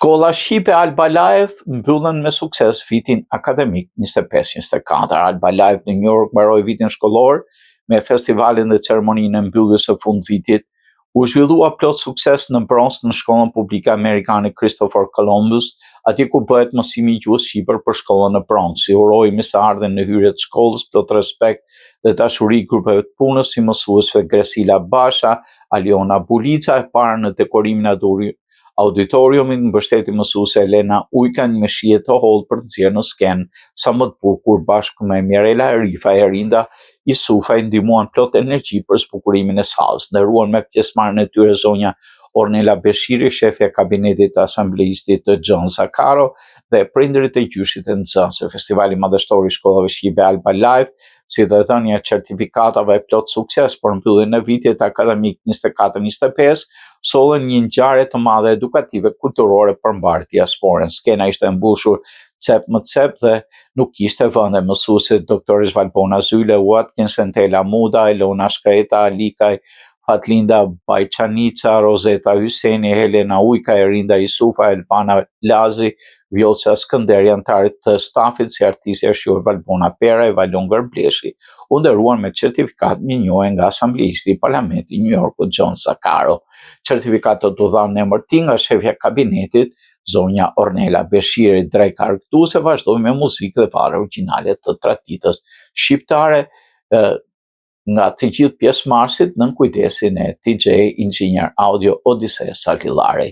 Shkolla Shqipe Alba Life mbyllën me sukses vitin akademik 25-24. Alba Life në New York mbaroi vitin shkollor me festivalin dhe ceremoninë e mbylljes së fund vitit. U zhvillua plot sukses në Bronx në shkollën publike amerikane Christopher Columbus, atje ku bëhet mësimi i gjuhës shqipe për shkollën në Bronx. I uroi mirëseardhjen në hyrje të shkollës plot respekt dhe dashuri grupeve të punës si mësuesve Gresila Basha, Aliona Bulica e para në dekorimin e auditoriumit mbështeti mësuese Elena Ujkan me shije të hollë për të nxjerrë në skenë sa më të bukur bashkë me Mirela Rifa e Rinda Isufaj ndihmuan plot energji për zbukurimin e sallës. Nderuan me pjesëmarrjen e tyre zonja Ornela Beshiri, shefja e kabinetit të asambleistit të John Zaccaro dhe prindërit e gjyshit e nxënësve. Festivali Madhështor i Shkollave Shqipe Alba Life si dhe dhënia e certifikatave plot sukses për mbylljen e vitit akademik 24-25, sollën një ngjarje të madhe edukative kulturore për mbarë diasporën. Skena ishte mbushur cep më cep dhe nuk kishte vende. Mësuesit doktoresh Valbona Zyle, Watkins, Entela Muda, Elona Shkreta, Alikaj, Fatlinda Bajçanica, Rozeta Hyseni, Helena Ujka, Erinda Isufa, Elbana Lazi, Vjollca Skënderi, anëtarët të stafit si artistja e shquar Valbona Pera e Valon Gërbleshi, u nderuan me certifikatë mirënjohje nga asambleisti i Parlamentit i New Yorkut John Zaccaro. Certifikatat u dhanë në emër tij nga shefja e kabinetit, zonja Ornela Beshiri. Dreka argëtuese vazhdoi me muzikë dhe valle origjinale të traditës shqiptare nga të gjithë pjesëmarrësit nën kujdesin e TJ Engineer Audio Odise Salillari.